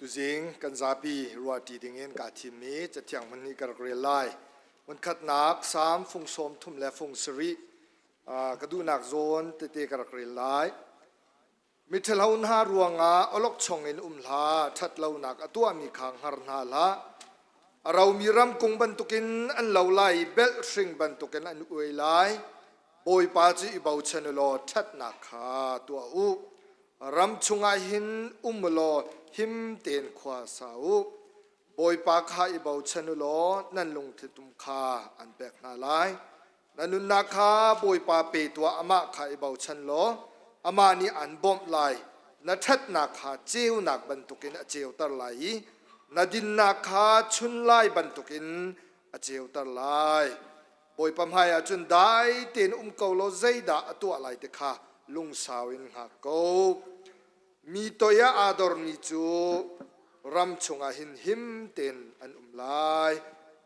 Tuzing kan zapi ruahṭi dingin kaa thimmi Cathiang hmun nih ka rak rel lai. Hmunkhatnak Salm fung 30 le fung sarih ka duhnak zawn tete ka rak rel lai. Miṭhalo hna ruangah awlokchong in um hlah, ṭhatlonak a tuahmi kha hngar hna hlah. A romi ramkung bantukin an lo lai i belhhring bantukin an uai lai. Bawipa cu i bochan u law ṭhatnak kha tuah u. Ram chungah hin um u law him tein khua sa u. Bawipa kha i bochan u law nan lungthlitum kha an pek hna lai. Na nunnak kha Bawipa pe tuah amah kha i bochan law amah nih an bawmh lai. Na ṭhatnak kha ceunak bantukin a ceuter lai i na dinnak kha chunlai bantukin a ceuter lai. Bawipa hmaiah cun dai tein um ko law zeidah a tuah lai ti kha lungsau in hngak ko. Mi toi ah aa dormi cu ram chungah hin him tein an um lai.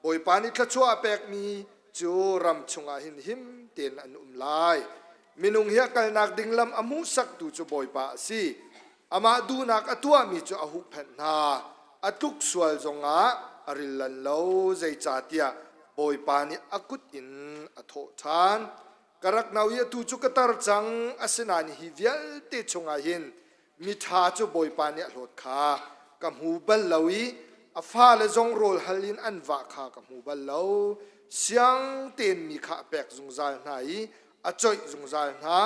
Bawipa nih thluachuah a pekmi cu ram chungah hin him tein an um lai. Minung hi a kalnak ding lam a hmuhsaktu cu Bawipa a si. Amah duhnak a tuahmi cu a huhphenh hna. A tluk sual zongah a ril lan lo, zeicahtiah Bawipa nih a kut in a thawh ṭhan. Ka rak no i atu cu ka tar cang, asinain hi vialte chungah hin miṭha cu Bawipa nih a hlawt kha ka hmu bal lo i a fale zong rawl hal in an vah kha ka hmu bal lo. Siang tein mi kha a pek zungzal hna i a coih zungzal hna,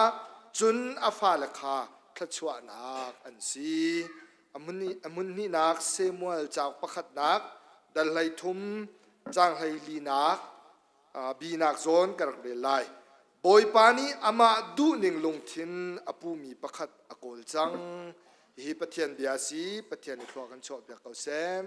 cun a fale kha thluachuahnak an si. A hmun hnihnak Samuel cauk pakhatnak dal 13 caang 14nak binak zawn ka rak rel lai. Bawipa nih amah duhning lungthin a pumi pakhat a kawl cang. Hihi Pathian bia a si. Pathian i thlua kan chuahpiak ko seh.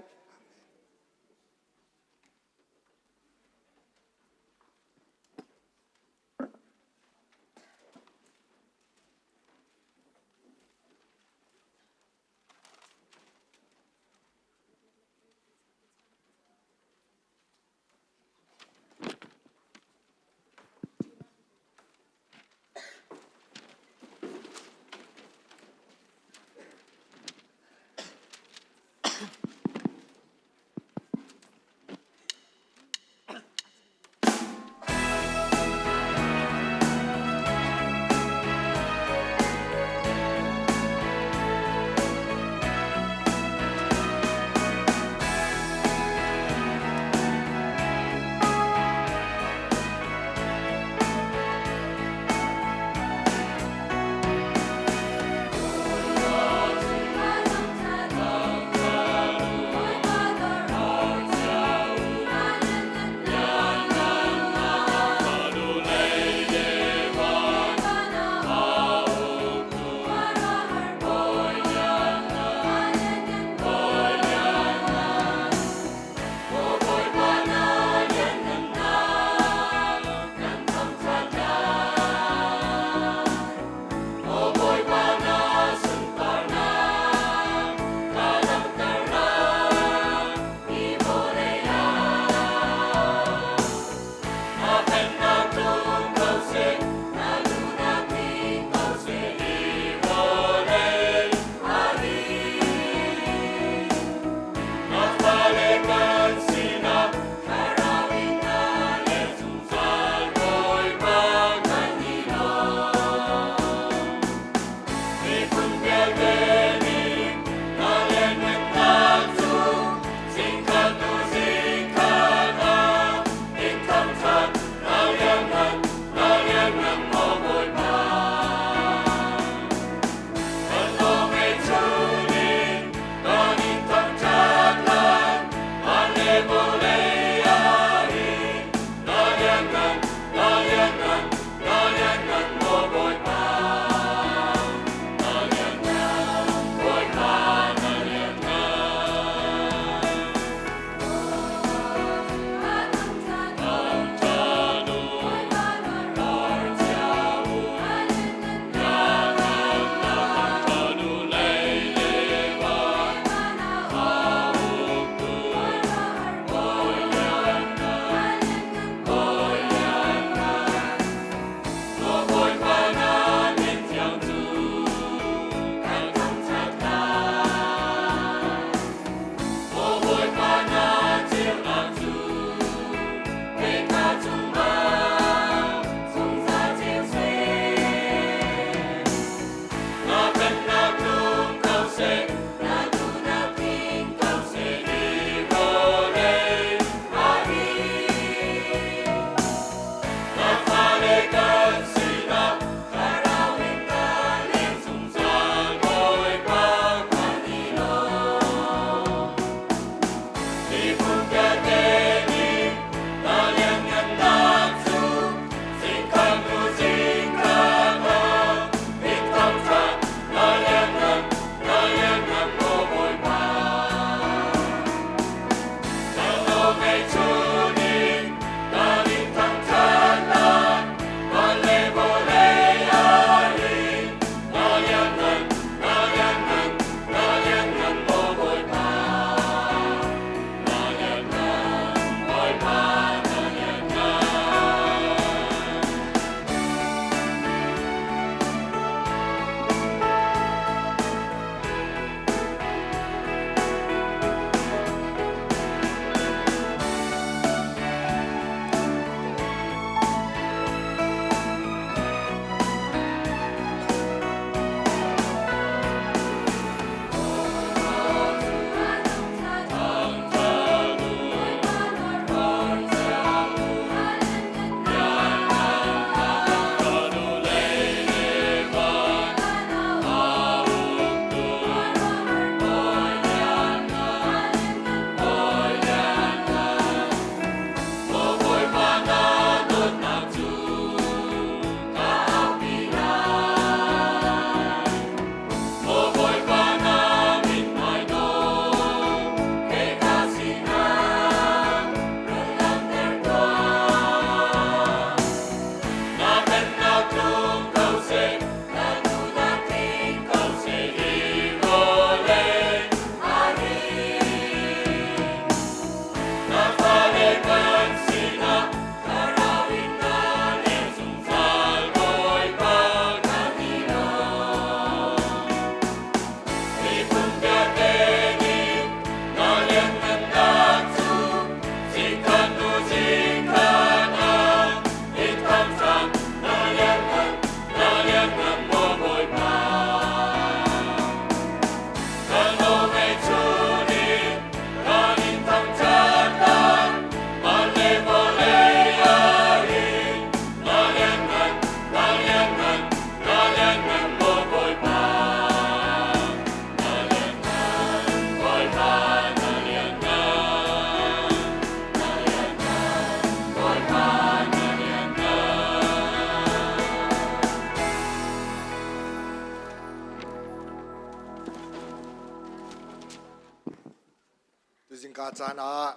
Tuzingka caan ah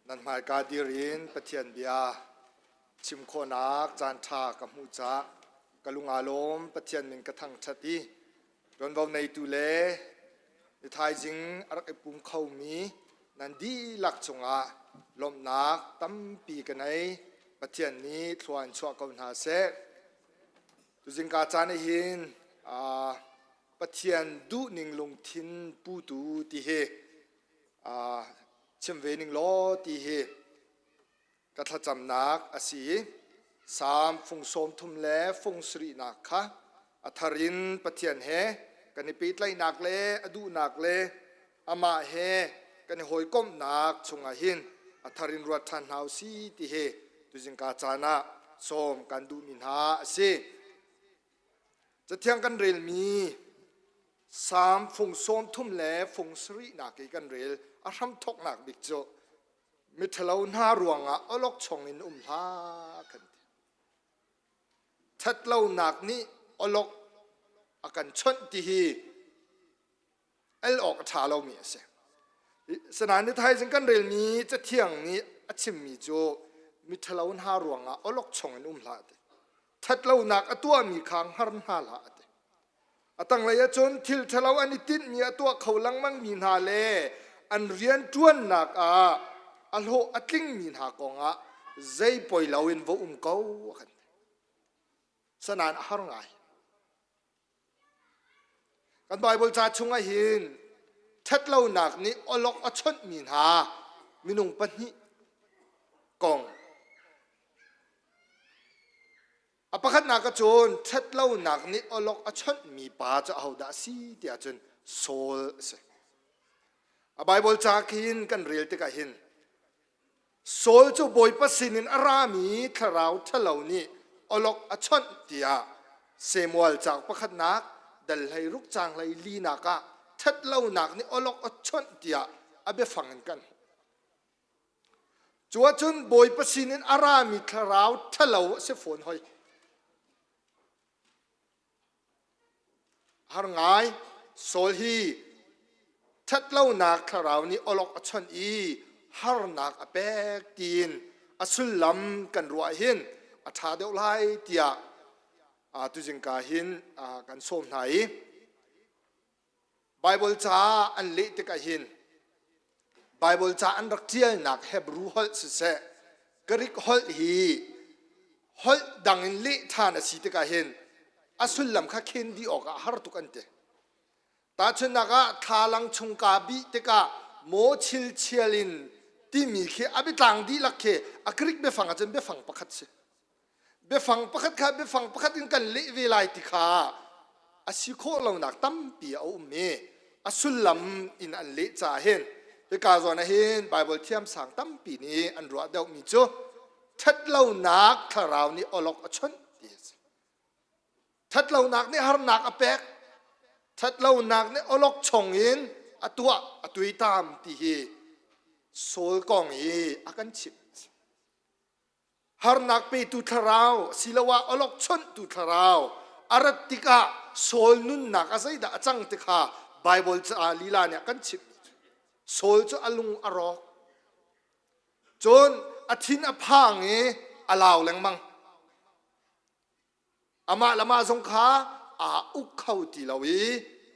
nan hmaika dir in Pathian bia chim khawhnak caan ṭha ka hmuh caah ka lung aa lawm. Pathian min ka thangṭhat i ṭuanvo neitu le ni thaizing a rak i pum khomi nan dihlak cungah lawmhnak tampi ka nei. Pathian nih thlua in chuah ko hna seh. Tuzingka caan ah hin Pathian duhning lungthin putu ti hi chim ve ning law ti hi ka thlacamnak a si i Salm fung sawm thum le fung sarihnak kha a thar in Pathian he kan i pehtlaihnak le a duhnak le amah he kan i hawikomhnak chungah hin a thar in ruat ṭhan hna u si ti hi tuzingka caan ah sawm kan duhmi hna a si. Cathiang kan relmi Salm fung sawm thum le fung sarihnak i kan rel a hramthawknak bik cu miṭhalo hna ruangah awlokchong in um hlah kan ti. Ṭhatlonak nih awlok a kan chawnh ti hi el awk a ṭha lomi a si. Sinain ni thaizing kan relmi Cathiang nih a chimmi cu miṭhalo hna ruangah awlokchong in um hlah a ti. Ṭhatlonak a tuahmi kha hngar hna hlah a ti. A tanglei ahcun thil ṭhalo an i tinhmi a tuah kho lengmangmi hna le an rian ṭuannak ah a hlawh a tlingmi hna kongah zei poi loin va um ko a kan ti. Sanain a har ngai. Kan Baibal ca chungah hin ṭhatlonak nih awlok a chawnhmi hna minung pahnih kong A pakhatnak ahcun ṭhatlonak nih awlok a chawnhmi pa cu ahodah a si tiah cun Saul a si. A Baibal ca khin kan rel tikah hin Saul cu Bawipa sinin a rami thlarau ṭhalo nih awlok a chawnh tiah Samuel cauk pakhatnak dal hlei ruk caang hlei linak ah ṭhatlonak nih awlok a chawnh tiah a biafang in kan hmuh. Cu ahcun Bawipa sinin a rami thlarau ṭhalo a si fawn hoi. Har ngai Saul hi ṭhatlonak thlarau nih awlok a chawnh i harnak a pek tiin a sullam kan ruah hin a ṭha deuh lai tiah tuzingka hin kan sawm hna i Baibal ca an leh tikah hin Baibal ca an rak ṭialnak Hebrew holh siseh Greek holh hi holh dang in leh ṭhan a si tikah hin a sullam kha khen dih awkah a har tuk an ti. Tahchunhnak ah thlalang chung kaa bih tikah maw chilchial in timi khi a biatlang dihlak khi a Greek biafang ahcun biafang pakhat si. Biafang pakhat kha biafang pakhat in kan leh ve lai ti kha a si khawh lonak tampi a um i a sullam in an leh caah hin hika zawn ah hin Baibal thiamsang tampi nih an ruah deuhmi cu ṭhatlonak thlarau nih awlok a chawnh ti a si. Ṭhatlonak nih harnak a pek, ṭhatlonak nih awlokchong in a tuah, a tuitam ti hi Saul kong i a kan chimh. Harnak petu thlarau asiloah awlokchonhtu thlarau a rat tikah Saul nunnak ah zeidah a cang ti kha Baibal ca lila nih a kan chimh. Saul cu a lung a rawk. Cun a thin a phang i a lau lengmang. Amah le mah zong kha aa uk kho ti lo i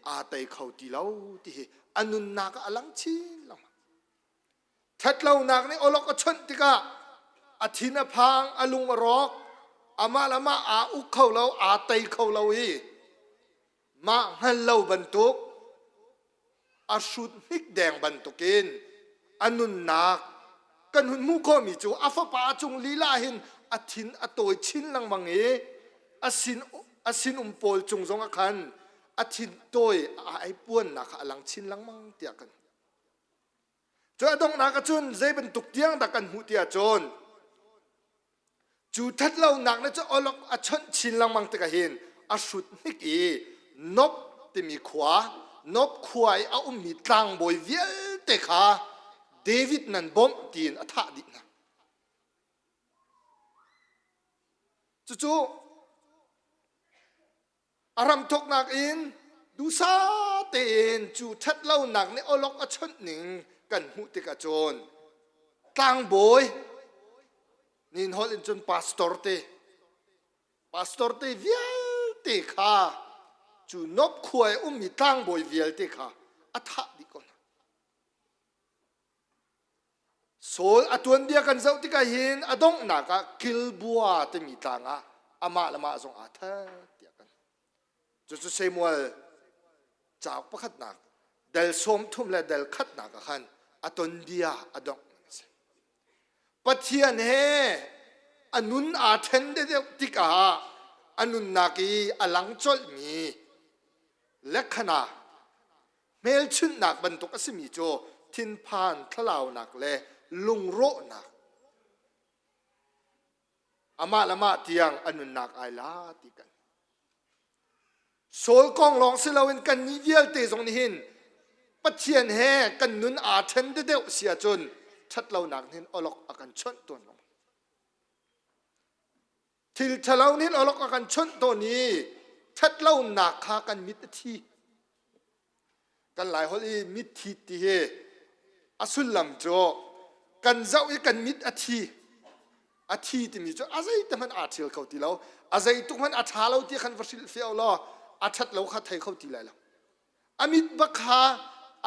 aa tei kho ti lo ti hi a nunnak ah a lang chin lengmang. Ṭhatlonak nih awlok a chawnh tikah a thin a phang, a lung a rawk, amah le mah aa uk kho lo, aa tei kho lo i mah hngal lo bantuk a hrut hnik deng bantukin a nunnak kan hun hmuh khawhmi cu a fapa cung lila hin a thin a tawi chin lengmang i a sin a sinum pawl cung zong ah khan a thin tawi a ai puannak kha a lang chin lengmang tiah kan Cu a donghnak ahcun zei bantuk tiang dah kan hmuh ti ahcun cu ṭhatlonak nih cu awlok a chawnh chin lengmang tikah hin a hrut hnik i Nob timi khua Nob khua i a ummi tlangbawi vialte kha David nan bawmh tiin a thah dih hna. Cucu A hramthawknak in Duhsah tein cu ṭhatlonak nih awlok a chawnh ning kan hmuh tikah cun tlangbawi nin holh in cun pastor te pastor te vialte kha cu Nob khua i ummi tlangbawi vialte kha a thah dih ko hna. Saul a tuanbia kan zoh tikah hin a donghnak ah Gilboa timi tlang ah amah le mah zong aa that tiah kan Cucu Samuel cauk pakhatnak dal 30 le dal khatnak ah khan a tonbia a dongh a si. Pathian he a nun aa ṭhen deuh tikah a nunnak i a lang colhmi lekhana hmelchunhnak bantuk a simi cu thinphan thlalaunak le lungrawhnak amah le mah tiang a nunnak ai la ti kan Saul kong lawng si loin kannih vialte zong nih hin Pathian he kan nun aa ṭhen deuh si ahcun ṭhatlonak nih awlok a kan chawnh tawn lo. Thil ṭhalo nih awlok a kan chawnh tawn i ṭhatlonak kha kan mit a thi. Kan Laiholh i mitthit ti hi a sullam cu kan zoh i kan mit a thi. A thi timi cu a zeite hmanh aa ṭhial kho ti lo. A zeituk hmanh a ṭha lo ti khan va hrilhfiah law a ṭhat lo kha thei kho ti lai lo. A mit bak kha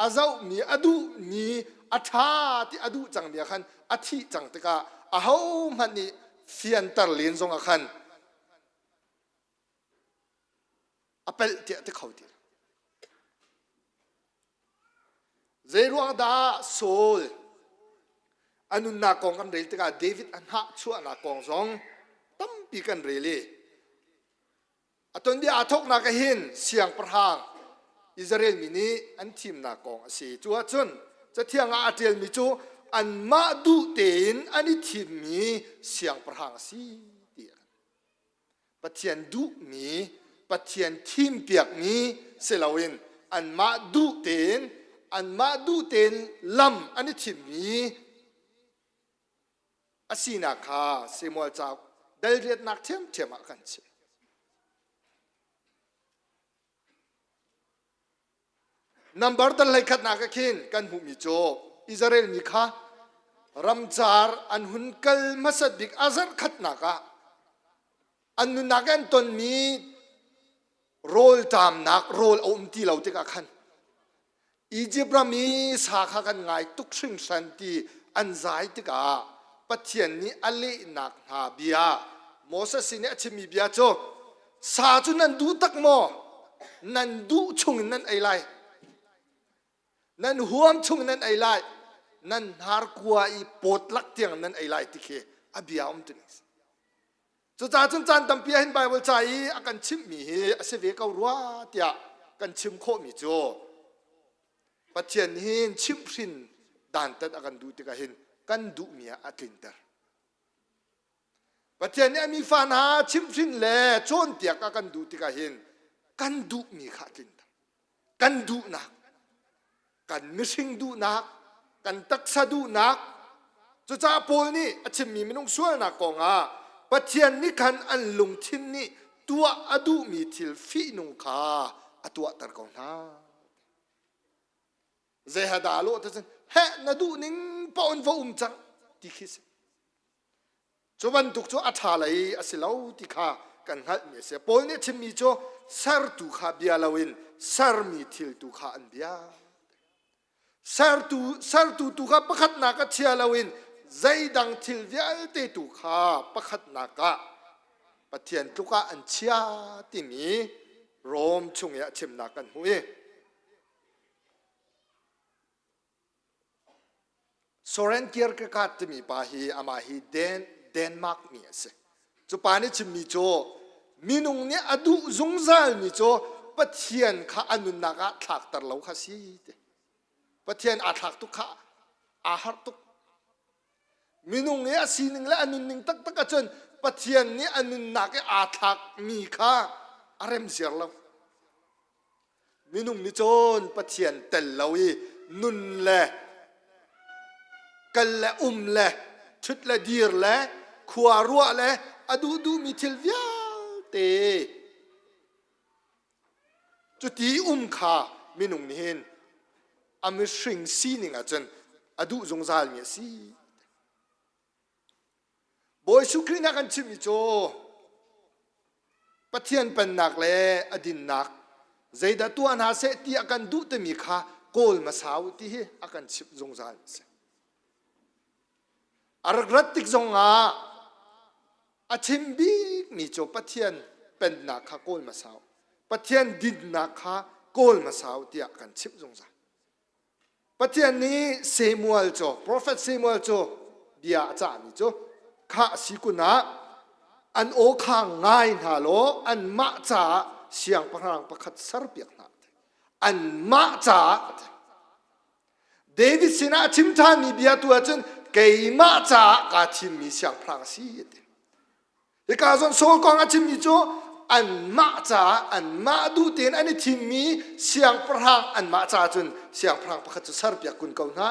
a zohmi, a duhmi, a ṭha ti a duh cangmi ah khan a thih cang tikah ahohmanh nih fianter len zongah khan a pelh tiah ti kho ti lo. Zeiruang dah Saul a nunnak kong kan rel tikah David a hnahchuahnak kong zong tampi kan rel i a tonbia aa thawknak ah hin siangpahrang Israel mi nih an thimnak kong a si. Cu ahcun Cathiang ah a ṭialmi cu anmah duh tein an i thimmi siangpahrang a si ti a kan Pathian duhmi, Pathian thimpiakmi si loin anmah duh tein anmah duh tein lam an i thimmi a sinak kha Samuel cauk dal riatnak ṭhiamṭhiam ah kan chim. Nambar tal hleikhatnak ah khin kan hmuhmi cu Israel mi kha ramcar an hun kal hmasat bik a zarh khatnak ah an nunnak an tonmi rawlṭamnak rawl a um ti lo tikah khan Izipt ram i sa kha kan ngai tuk hringhran ti an zai tikah Pathian nih a lehnak hna bia Moses sin i a chimmi bia cu Sa cu nan duh tak maw? Nan duh chung in nan ei lai. Nan huam chung nan ei lai. Nan hnarkua i pawt lak tiang nan ei lai ti khi a bia um tu ning. Cucaah cun caan tampi ah hin Bible ca i a kan chimhmi hi a si ve ko rua tiah kan chim khawhmi cu Pathian hin chimhhrin dantat a kan duh tikah hin kan duhmi ah a tlinter. Pathian nih a mi fa hna chimhhrin le cawnpiak a kan duh tikah hin kan duhmi kha a tlinter. Kan duhnak, kan mihring duhnak, kan taksa duhnak. Cucaah Paul nih a chimmi minung sualnak kongah Pathian nih khan an lungthin nih tuah a duhmi thil fihnung kha a tuahter ko hna. Zei ha dah lawh te cun heh na duh ning paoh in va um cang ti khi si. Cu bantuk cu a ṭha lei a si lo ti kha kan hngalhmi a si. Paul nih a chimmi cu sertu kha bia loin sermi thil tu kha an bia. Sertu, sertu tu kha pakhatnak ah chia loin zeidang thil vialte tu kha pakhatnak ah Pathian tluk ah an chia timi Rom chung i a chimnak kan hmuh i Soren Kierkegaard timi pa hi amah hi Dan, Denmark mi a si. Cu pa nih chimmi cu minung nih a duh zungzalmi cu Pathian kha a nunnak ah thlakter lo kha si ti. Pathian aa thlak tuk kha aa harh tuk. Minung i a sining le a nunning taktak ahcun Pathian nih a nunnak i aa thlakmi kha a rem ziar lo. Minung nih cun Pathian tel lo i nun le kal le um le ṭhut le dir le khua ruah le a duh duhmi thil vialte. Cuti um kha minung nih hin a mihring sining ahcun a duh zungzalmi a si. Bawi Jesuh Khrih nih a kan chimhmi cu Pathian pennak le a dinnak zeidah tuah hna seh ti a kan duh timi kha kawl hmasa u ti hi a kan chimh zungzal a si. A rak rat tik zongah a chim bikmi cu Pathian pennak kha kawl hmasa u, Pathian dinnak kha kawl hmasa u tiah a kan chimh zungzal. Pathian nih Samuel cu profet Samuel cu bia a cahmi cu khah si kun ah an aw kha ngai hna law anmah caah siangpahrang pakhat serpiak hna. Anmah caah David sinah a chim ṭhanmi bia tu ahcun keimah caah kaa thimmi siangpahrang a si a ti. Hika zawn Saul kong a chimmi cu anmah caah anmah duh tein an i thimmi siangpahrang anmah caah cun siangpahrang pakhat cu serpiak kun ko hna.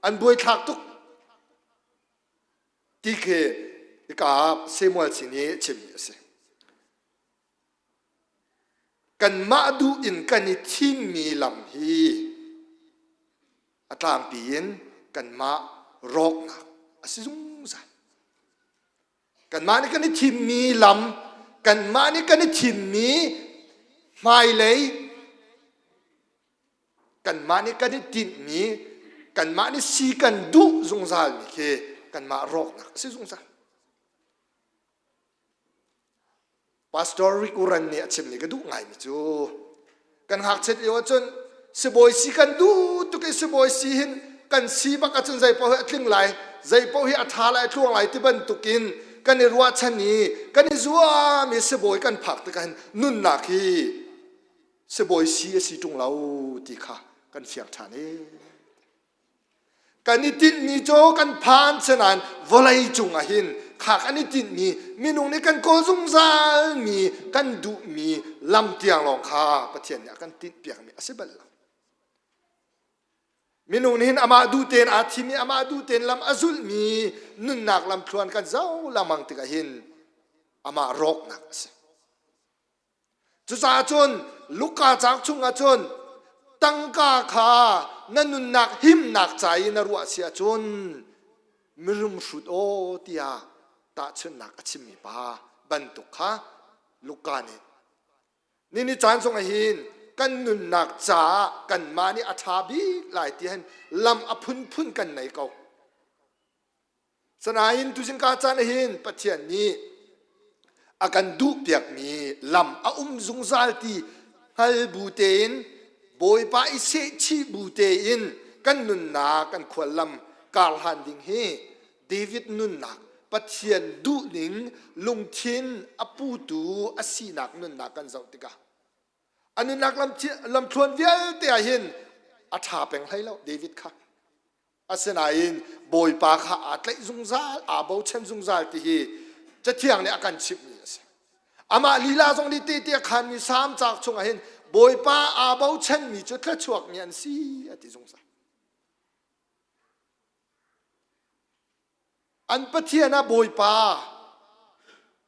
An buaithlak tuk ti khi hika ah Samuel sin i chimmi a si. Kanmah duh in kan i thimmi lam hi a tlangpi in kanmah rawknak a si zungzal. Kanmah nih kan i thimmi lam, kanmah nih kan i thimmi hmailei, kanmah nih kan i tinhmi, kanmah nih si kan duh zungzalmi khi kanmah rawknak a si zungzal. Pastor Rick Warren nih a chimmi ka duh ngaimi cu kan ngakchiat lio ahcun sibawi si kan duh tuk i sibawi si hin kan si bak ahcun zei paoh hi a tling lai zei paoh hi a ṭha lai a tluang lai ti bantukin kan i ruahchan i kan i zuam i sibawi kan phak tikah hin nunnak hi sibawi si a si ṭung lo ti kha kan fiang ṭhan i Kan i tinhmi cu kan phan sinain vawlei cungah hin kha kan i tinhmi minung nih kan kawl zungzalmi kan duhmi lam tiang lawng kha Pathian nih a kan tinhpiakmi a si bal lo. Minung nih hin amah duh tein aa thim i amah duh tein lam a zulhmi nunnak lamthluan kan zoh lengmang tikah hin amah rawknak a si. Cucaah cun Luka cauk chungah cun tangka kha na nunnak himnak ca i na ruah si ahcun mirum hrut aw tiah tahchunhnak a chimmi pa bantuk kha Luka nih nini caan zongah hin kan nunnak caah kanmah nih a ṭha bik lai ti hin lam a phunphun kan nei ko. Sanain tuzingka caan hin Pathian nih a kan duhpiakmi lam a um zungzal ti hngal bu tein Bawipa i sehchih bu tein kan nunnak kan khuallam karhlan ding hi David nunnak Pathian duhning lungthin a putu a sinak nunnak kan zoh tikah a nunnak lamthluan vialte ah hin a ṭha peng hlei lo David kha Asinain Bawipa kha aa tlaih zungzal, aa bochan zungzal ti hi Cathiang nih a kan chimhmi a si. Amah lila zong nih tehte a khanmi Salm cauk chungah hin Bawipa aa bochanmi cu thluachuakmi an si a ti zungzal. An Pathian ah Bawipa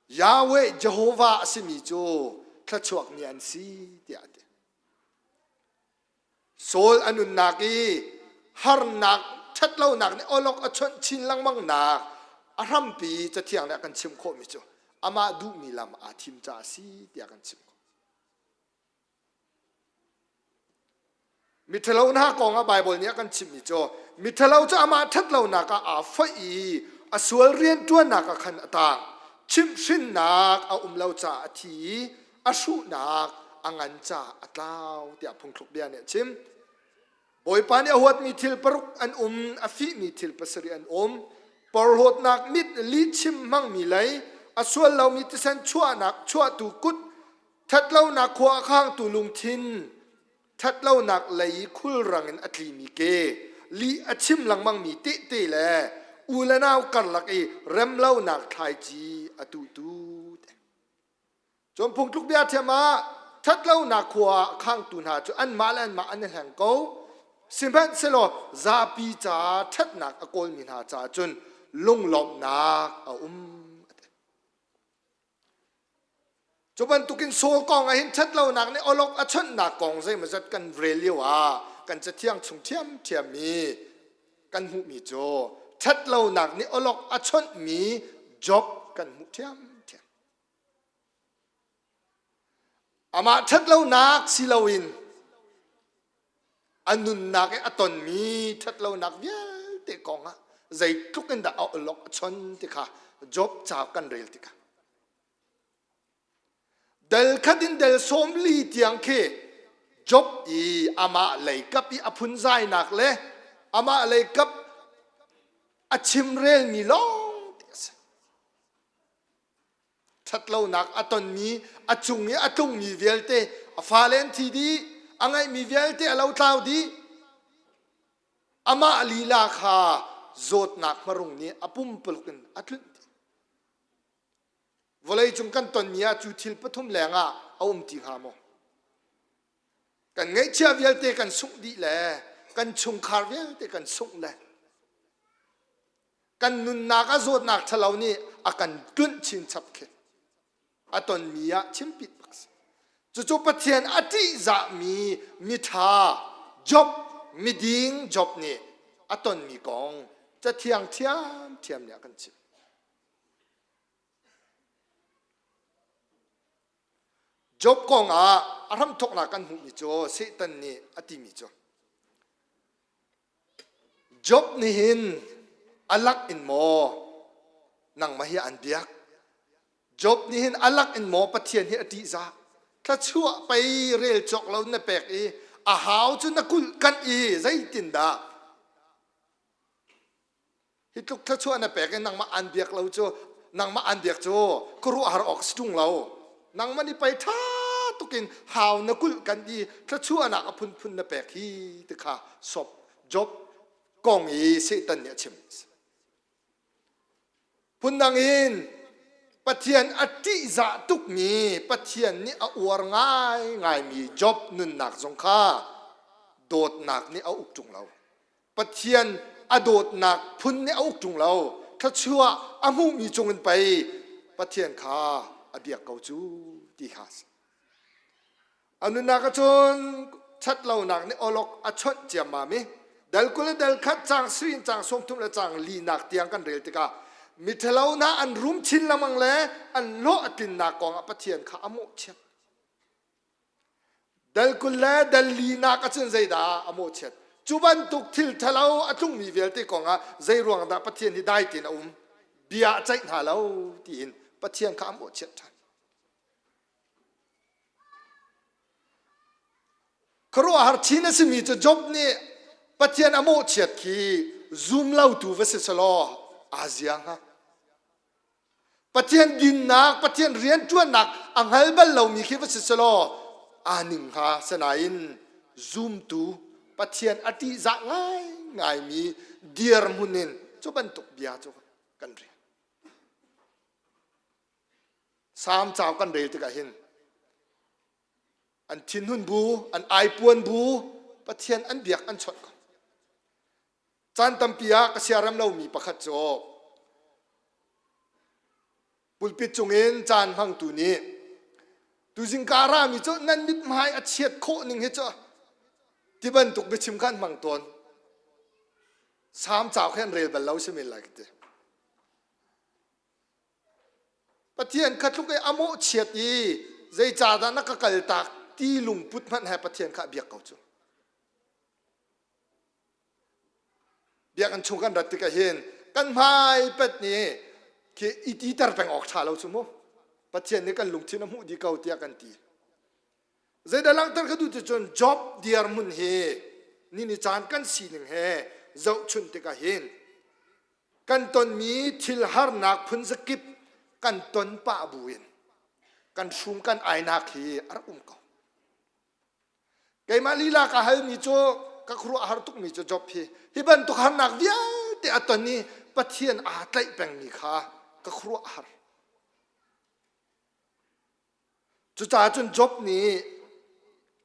Yahweh Jehovah a simi cu thluachuakmi an si tiah a ti. Saul a nunnak i harnak ṭhatlonak nih awlok a chawnh chin lengmangnak a hrampi Cathiang nih a kan chimh khawhmi cu amah duhmi lam aa thim caah a si tiah kan chim khawh. Miṭhalo hna kong ah Baibal nih a kan chimhmi cu miṭhalo cu amah ṭhatlonak ah aa foih i a sual rianṭuannak ah khan a taang. Chimhhrinnak a um lo caah a thi i a hruhnak a ngan caah a tlau tiah phungthluk bia nih a chim. Bawipa nih a huatmi thil paruk an um, a fihmi thil pasarih an um. Porhlawtnak mit lihchim hmangmi lei, a sual lomi thisen chuahnak chuahtu kut, ṭhatlonak khua a khangtu lungthin, ṭhatlonak lei i khulrang in a tlimi ke, lih a chim lengmangmi tehte le u le nau karlak i remlonak thlaici a tuhtu. Cun phungtluk bia thiam ah ṭhatlonak khua ah khangtu hna cu anmah le anmah an i hleng ko. Sihmanhsehlaw zapi ca ṭhatnak a kawlmi hna caah cun lunglawmhnak a um. Cu bantukin Saul kong ah hin ṭhatlonak nih awlok a chawnhnak kong zeimawzat kan rel lio ah kan cathiang chung ṭhiamṭhiam mi kan hmuhmi cu ṭhatlonak nih awlok a chawnhmi Job kan hmuh ṭhiamṭhiam. Amah ṭhatlonak si loin a nunnak i a tonmi ṭhatlonak vialte kong ah zeitluk in dah a awlok a chon ti kha Job cauk kan rel tikah Del khat in del 40 tiang khi Job i amah lei kap i a phunzainak le amah lei kap a chimrelmi lawng te a si. Ṭhatlonak a tonmi, a cung i a tlungmi vialte, a fale an thi dih, a ngeihmi vialte a lotlau dih. Amah lila kha zawtnak hmarung nih a pumpuluk in a tlunh dih. Vawleicung kan tonmi ah cu thil pathum lengah a um ti hnga maw? Kan ngeihchiah vialte kan sungh dih le kan chungkhar vialte kan sungh le kan nunnak a zawtnak ṭhalo nih a kan tlunh chinchap khi a tonmi ah chimpit bak si. Cucu Pathian a ṭihzahmi miṭha Job, miding Job nih a tonmi kong Cathiang ṭhiamṭhiam nih a kan chimh. Job kong ah a hramthawknak kan hmuhmi cu Satan nih a timi cu Job nih hin a lak in maw nangmah hi an biak Job nih hin a lak in maw Pathian hi a ṭihzah thluachuah pei rel cawk lo na pek i a hau cu na kulh kanh i zeitindah Hi tluk thluachuah na pek i nangmah aan biak lo cu nangmah aan biak cu khuaruahhar awk si ṭung lo. Nangmah nih pei ṭha tukin hau na kulh kan i thluachuahnak a phunphun na pek hi ti kha sop Job kong i Satan nih a chim. Phundang in Pathian a ṭihzah tukmi Pathian nih a uar ngaingaimi Job nunnak zong kha dawtnak nih a uk ṭung lo. Pathian a dawtnak phun nih a uk ṭung lo. Thluachuah a hmuhmi cungin pei Pathian kha a biak ko cu ti kha a si. A nunnak ahcun ṭhatlonak nih awlok a chawnh ciammam i dal 20 le dal khat caang sui in caang 30 le caang linak tiang kan rel tikah miṭhalo hna an rum chin lengmang le an hlawh a tlinnak kong ah Pathian kha a mawhchiat. Dal 20 le dal linak ahcun zeidah a mawhchiat? Cu bantuk thil ṭhalo a tlungmi vialte kongah zei ruang dah Pathian hi dai tein a um? Bia a ceih hna lo tiin Pathian kha a mawhchiat ṭhan. Khuaruahhar chin a simi cu Job nih Pathian a mawhchiat khi zum lotu va si selaw aa zia hnga. Pathian dinnak, Pathian rianṭuannak a hngal bal lomi khi va si selaw aa ning hnga. Sinain zumtu Pathian a ṭihzah ngaingaimi dirhmun in cu bantuk bia cu kan rel. Salm cauk kan rel tikah hin an thinhun bu, an aipuan bu, Pathian an biak an chawnh ko. Caan tampi ah ka siarem lomi pakhat cu pulpit cungin caan hmangtu nih tuzing ka rami cu nan mithmai a chiat khawh ning hi cu ti bantuk biachim kha an hmang tawn. Salm cauk hi an rel bal lo si men lai ka ti. Pathian kha tluk i a mawhchiat i zeicahdah na ka kaltak ti lungput hmanh he Pathian kha a biak ko cu. Biakinn chung kan rat tikah hin kan hmai pet nih khi i titer peng awk ṭha lo cu mu. Pathian nih kan lungthin a hmuh dih ko tiah kan ti. Zeidah langhter ka duh ti cun Job dirhmun hi ni ni caan kan sining he zohchunh tikah hin kan tonmi thil harnak phun zakip kan ton pah buin kan hrum kan ainak hi a rak um ko. Keimah lila ka halmi cu ka khuaruah har tukmi cu Job hi hi bantuk harnak vialte a ton i Pathian aa tlaih pengmi kha ka khuaruah har. Cucaah cun Job nih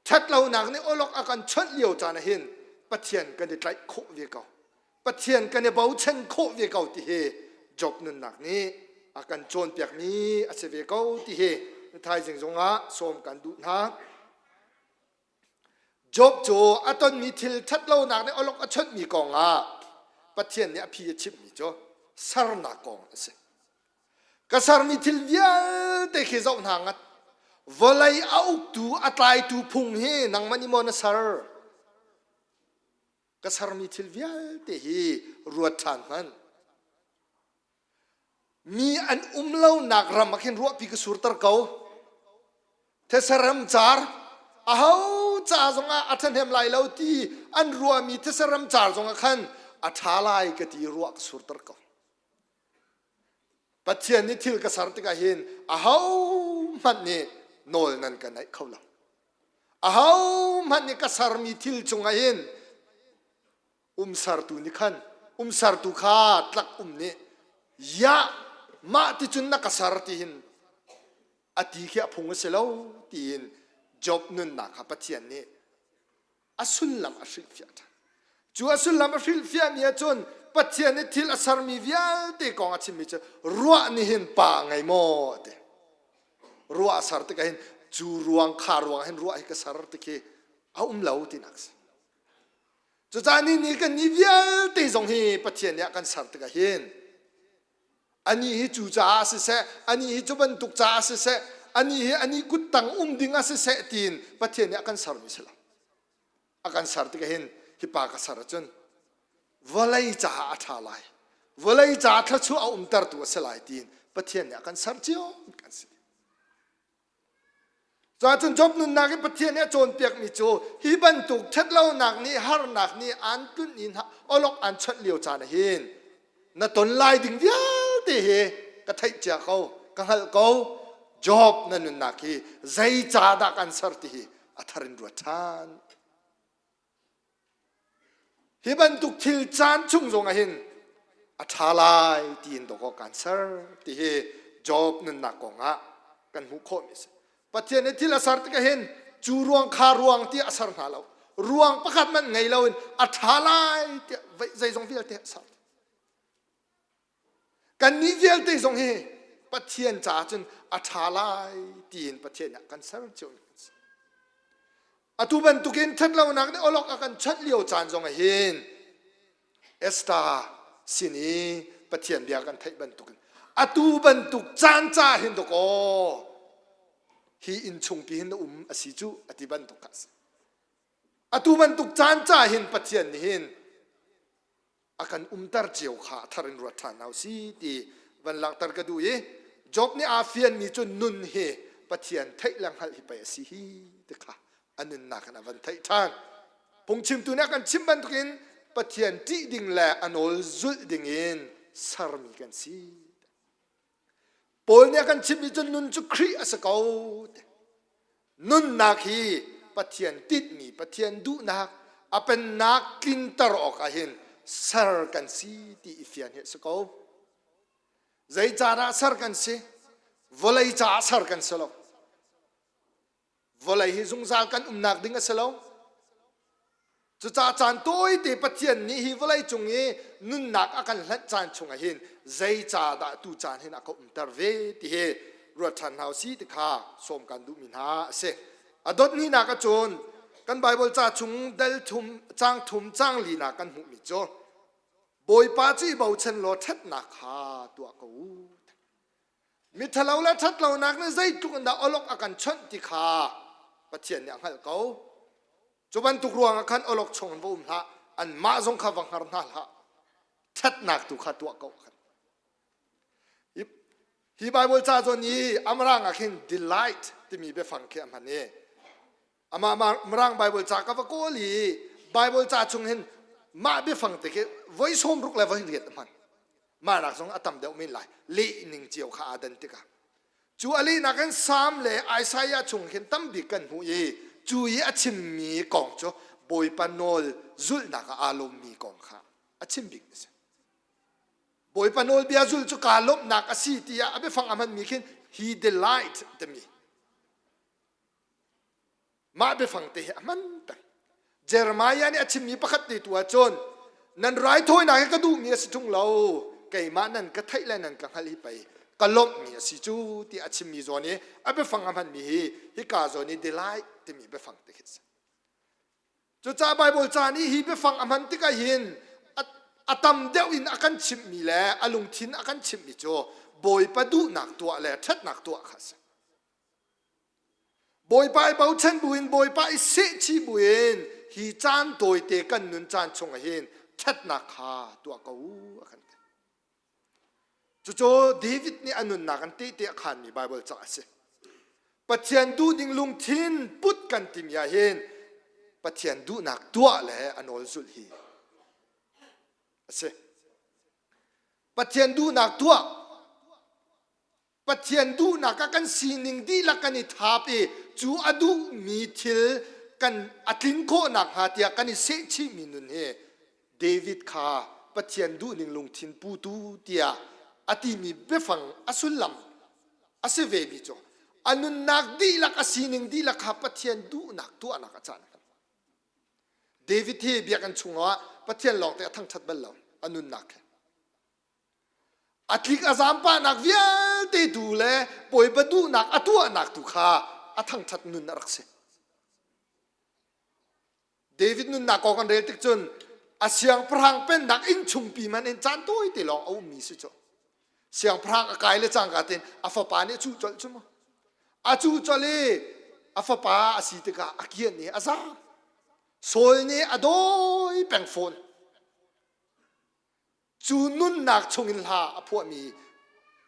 ṭhatlonak nih awlok a kan chawnh lio caan ah hin Pathian kan i tlaih khawh ve ko. Pathian kan i bochan khawh ve ko ti hi Job nunnak nih a kan cawnpiakmi a si ve ko ti hi Thaizing zongah sawm kan duh hna. Job cu a tonmi thil ṭhatlonak nih awlok a chonhmi kongah Pathian nih a phi a chimhmi cu sernak kong a si. Ka sermi thil vialte khi zoh hna ngat. Vawlei a uktu, a tlaitu phung hi nangmah nih maw na ser? Ka sermi thil vialte hi ruat ṭhan hmanh. Mi an um lonak ram ah khin ruahpi ka surter ko. These ram car aho ca zongah a ṭhahnem lai lo ti an ruahmi these ram car zongah khan a ṭha lai ka ti ruah ka surter ko. Pathian nih thil ka ser tikah hin aho hmanh nih nawl nan ka naih kho lo. Aho hmanh nih ka sermi thil cungah hin umsertu nih khan umsertu kha tlak um nih yah mah ti cun na ka ser ti hin a ti khi a phung a si lo tiin Job nunnak kha Pathian nih a sullam a hrilhfiah ṭhan. Cu a sullam a hrilhfiahmi ahcun Pathian nih thil a sermi vialte kong a chimmi cu ruah nih hin pa a ngei maw a ti. Ruah a ser tikah hin cu ruang kha ruang hin ruah hi ka ser ti khi a um lo tinak a si. Cucaah ni ni kan ni vialte zong hi Pathian nih a kan ser tikah hin anih hi cu caah siseh, anih hi cu bantuk caah siseh, anih hi anih kuttang um ding ah siseh tiin Pathian nih a kan sermi si lo. A kan ser tikah hin hi pa ka ser ahcun vawlei caah a ṭha lai. Vawlei caah thluachuah a umtertu a si lai tiin Pathian nih a kan ser cio kan si. Cuahcun Job nunnak i Pathian nih a cawnpiakmi cu hi bantuk ṭhatlonak nih harnak nih aan tlunh i awlok aan chawnh lio caan ah hin na ton lai ding vialte hi ka theih cia ko, ka hngalh ko. Job na nunnak hi zei ca dah kan ser ti hi a thar in ruat ṭhan. Hi bantuk thil caan chung zong ah hin a ṭha lai tiin dawk awk kan ser ti hi Job nunnak kong ah kan hmuh khawhmi a si. Pathian nih thil a ser tikah hin cu ruang kha ruang tiah a ser hna lo. Ruang pakhat hmanh ngei loin a ṭha lai tiah zeizong vialte a ser. Kannih vialte zong hi Pathian caah cun a ṭha lai tiin Pathian nih a kan ser cio mi kan si. Atu bantukin ṭhatlonak nih awlok a kan chawnh lio caan zong ah hin Esther sin i Pathian bia kan theih bantukin atu bantuk caan ca hin dawkaw hi inn chungpi hin na um a si cu a ti bantuk kha a si. Atu bantuk caan ca hin Pathian nih hin a kan umter cio kha a thar in ruat ṭhan hna si ti van langhter ka duh i Job nih aa fianmi cu nun hi Pathian theih le hngalh hi pei a si hi ti kha a nunnak in a van theih ṭhan. Phungchimtu nih a kan chimh bantukin Pathian ṭih ding le a nawl zulh ding in sermi kan si. Paul nih a kan chimhmi cu nun cu Khrih a si ko. Nunnak hi Pathian tinhmi, Pathian duhnak, a pennak tlinter awkah hin ser kan si ti i fian hi a si ko. Zeicadah ser kan si? Vawlei caah ser kan si lo. Vawlei hi zungzal kan umnak ding a si lo. Cucaah caan tawite Pathian nih hi vawlei cung i nunnak a kan hlanh caan chungah hin zei ca dah tu caan hin a ka umter ve ti hi ruat ṭhan hna usih ti kha sawm kan duhmi hna a si. A dot hninak ahcun kan Baibal ca chung dal thum, caang thum, caang linak kan hmuhmi cu Bawipa cu i bochan law ṭhatnak kha tuah ko u. Miṭhalo le ṭhatlonak nih zeitluk in dah awlok a kan chawnh ti kha Pathian nih a hngalh ko. Cu bantuk ruangah khan awlok chung in va um hlah, anmah zong kha va hngar hna hlah. Ṭhatnak tu kha tuah ko. Hi Baibal ca zawn i Amrang ah khin delight timi biafang khi a hman i Amah Mirang Baibal ca ka va kawl i Baibal ca chung hin mah biafang te khi voi sawm ruk le voi riat a hman. Mah nak zong a tam deuh men lai. Leh ning cio kha aa dan tikah. Cu a lehnak in Salm le Isaiah chung khin tam bik kan hmuh i cu i a chimmi kong cu Bawipa nawl zulhnak ah aa lawmmi kong kha a chim bik a si. Bawipa nawlbia zulh cu kaa lawmhnak a si tiah a biafang a hmanmi khin he delight timi Mah biafang te hi a hman peng. Jeremiah nih a chimmi pakhat te tu ahcun nan raithawinak hi ka duhmi a si ṭung lo keimah nan ka theih le nan ka hngalh hi pei Ka lawmhmi a si cu ti a chimmi zawn i a biafang a hmanmi hi hika zawn i delight timi biafang te khi a si. Cucaah Baibal ca nih hi biafang a hman tikah hin a tam deuh in a kan chimhmi le a lungthin a kan chimhmi cu Bawipa duhnak tuah le ṭhatnak tuah kha a si. Bawipa i bochan buin Bawipa i sehchih buin hi caan tawite kan nun caan chungah hin ṭhatnak kha tuah ko u a kan ti. Cucu David nih a nunnak an tehte a khanmi Baibal ca a si. Pathian duhning lungthin put kan timi ah hin Pathian duhnak tuah le a nawl zulh hi a si. Pathian duhnak tuah Pathian duhnak ah kan sining dihlak kan i thap i cu a duhmi thil kan a tlin khawh nakhnga tiah kan i sehchihmi nun hi David kha Pathian duhning lungthin putu tiah a timi biafang a sullam a si vemi cu a nunnak dihlak a sining dihlak kha Pathian duhnak tuahnak a caan. David hi biakinn chungah Pathian lawngte a thangṭhat bal lo a nunnak he. A tlik a zampahnak vialte tu le Bawipa duhnak a tuahnak tu kha a thangṭhat nun a rak si. David nunnak kong kan rel tik cun a siangpahrang pennak inn chungpi man in caan tawi te lawng a ummi si cu. Siangpahrang a kai le cangka tein a fapa nih a cuh colh cu mu. A cuh colh i a fapa a si tikah a kian i a zaam. Saul nih a dawi peng fawn. Cu nunnak chungin hla a phuahmi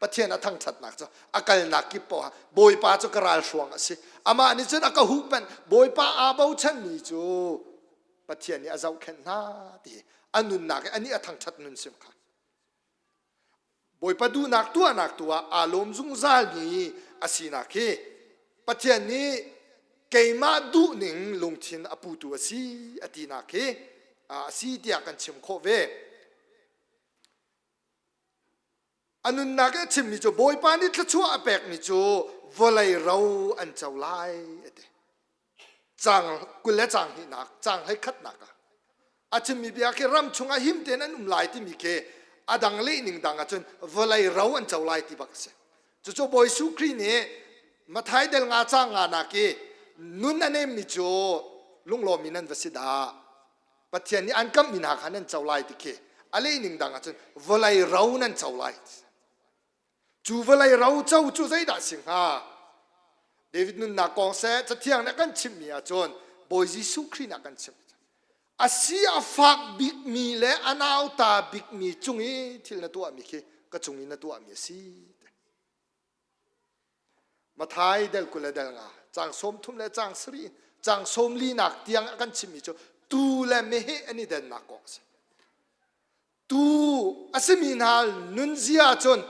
Pathian a thangṭhatnak cu a kalnak kip paoh ah Bawipa cu ka ralhruang a si. Amah nih cun a ka huhphenh. Bawipa aa bochanmi cu Pathian nih a zohkhenh hna ti a nunnak i anih a thangṭhat nun sim kha. Bawipa duhnak tuahnak tu ah aa lawm zungzalmi a sinak hi Pathian nih keimah duhning lungthin a putu a si a tinak hi a si tiah kan chim khawh ve. A nunnak i a chimmi cu Bawipa nih thluachuah a pekmi cu vawlei ro an co lai a ti. Caang 20 le caang hnihnak, caang hleikhatnak ah a chimmi bia khi ram chungah him tein an um lai timi khi a dang lehning dang ahcun vawlei ro an co lai ti bak a si. Cucu Bawi Jesuh Khrih nih Matthai del nga caang nga nak i nun a nemmi cu lunglawm in an va si dah. Pathian nih an kamhmi hna kha nan co lai ti khi a lehning dang ahcun vawlei ro nan co lai. Cu vawlei roco cu zeidah si hnga? David nunnak kong seh Cathiang nih a kan chimhmi ahcun Bawi Jesuh Khrih nih a kan chimh. A si a fak bikmi le a nauta bikmi cung i thil na tuahmi khi ka cung i na tuahmi a si. Mathai del 20 le del nga caang 30 le caang sarih caang sawmli nak tiang a kan chimmi cu tuu le meheh an i dennak kong a si. Tuu a simi hna nunzia cun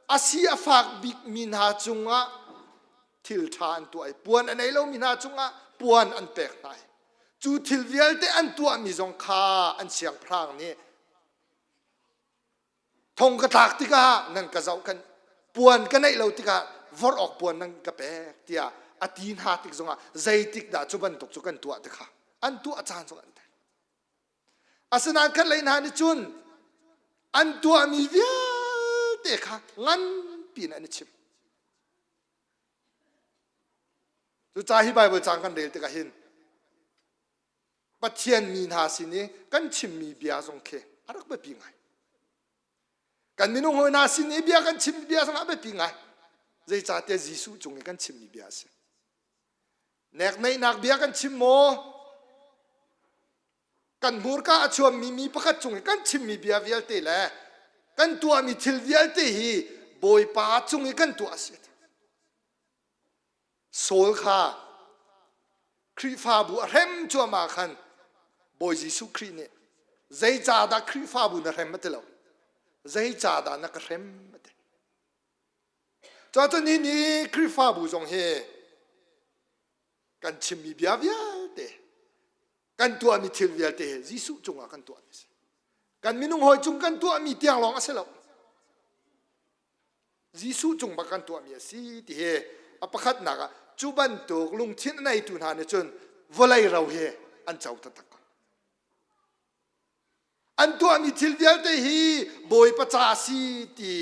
a si a fak bikmi hna cungah thil ṭha an tuah i puan a nei lomi hna cungah puan an pek hna i cu thil vialte an tuahmi zong kha an siangpahrang nih thong ka tlak tikah nan ka zohkhenh puan ka neih lo tikah vorh awk puan nan ka pek tiah a ti hna tik zongah zeitik dah cu bantuk cu kan tuah ti kha an tuah caan zong an thei. Asinain khatlei hna nih cun an tuahmi vialte kha nganpi in an i chim. Cucaah hi Baibal caang kan rel tikah hin Pathian mi hna sin i kan chimmi bia zong khi a rak biapi ngai. Kan minung hawi hna sin i bia kan chimmi bia zong a biapi ngai. Zeicahtiah Jesuh cung i kan chimmi bia a si. Nekneihnak bia kan chim maw? Kan hmurka a chuammi mi pakhat cung i kan chimmi bia vialte le kan tuahmi thil vialte hi Bawipa cung i kan tuah a si. Saul kha Khrihfabu a hrem cuahmah khan Bawi Jesuh Khrih nih zeicahdah Khrihfabu na hrem a ti lo. Zeicahdah na ka hrem a ti. Cuacun hi ni Khrihfabu zong hi kan chimmi bia vialte kan tuahmi thil vialte hi Jesuh cungah kan tuahmi a si. Kan minung hawi cung kan tuahmi tiang lawng a si lo. Jesuh cung bak kan tuahmi a si ti hi a pakhatnak ah cu bantuk lungthin a neitu hna nih cun vawlei ro hi an co taktak ko. An tuahmi thil vialte hi Bawipa ca a si ti.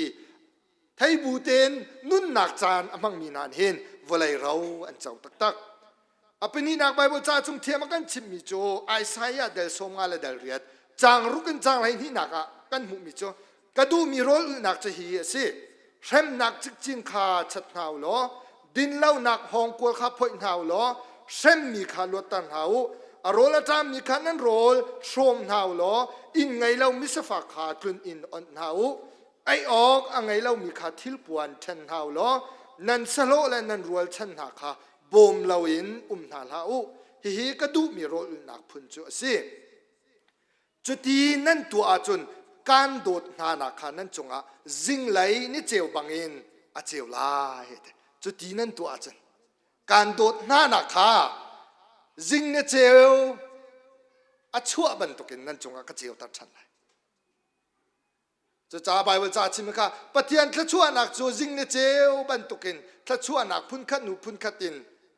Theibu tein nunnak caan a hmangmi hna nih hin vawlei ro an co taktak. A pahnihnak Baibal ca chung thiam a kan chimhmi cu Isaiah del 50 le del riat caang ruk in caang hleihnihnak ah kan hmuhmi cu ka duhmi rawl ulhnak cu hi a si. Hremnak cikcin kha chat hna u law dinlonak hawngkual kha phoih hna u law hremmi kha luatter hna u. A rawl a ṭammi kha nan rawl hrawm hna u law inn ngei lo misafak kha tlun inn onh hna u. Ei awk a ngei lomi kha thilpuan ṭhen hna u law nan sahlawh le nan rualchan hna kha bawm loin um hna hlah u. Hihi ka duhmi rawl ulhnak phun cu a si. Cuti nan tuah ahcun kaan dawt hnanak kha nan cungah zinglei ni ceu bangin a ceu lai. Cuti nan tuah ahcun kaan dawt hnanak kha zing ni ceu a chuah bantukin nan cungah ka ceuter ṭhan lai. Cucaah Baibal ca chim kha Pathian thluachuahnak cu zing ni ceu bantukin thluachuahnak phunkhat hnu phunkhat in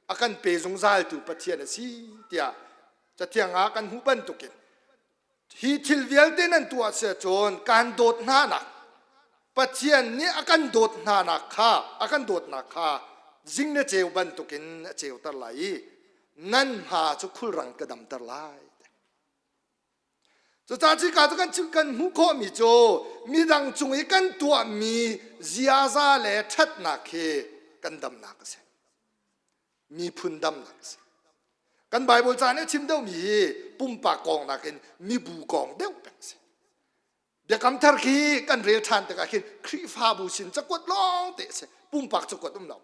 a kan pe zungzaltu Pathian a si tiah Cathiang ah kan hmuh bantukin hi thil vialte nan tuah si ahcun kan dawt hnanak Pathian nih a kan dawt hnanak kha a kan dawtnak kha zing ni ceu bantukin a ceuter lai i nan hma cu khulrang ka damter lai. Cucaah cika cu kan kan hmuh khawhmi cu midang cung i kan tuahmi ziaza le ṭhatnak hi kan damnak a si. Miphun damnak a si. Kan Baibal ca nih a chim deuhmi hi pumpak kong nakin mibu kong deuh peng a si. Biakam thar khi kan rel ṭhan tikah khin Khrihfabu sin cakuat lawng te a si. Pumpak cakuat um lo.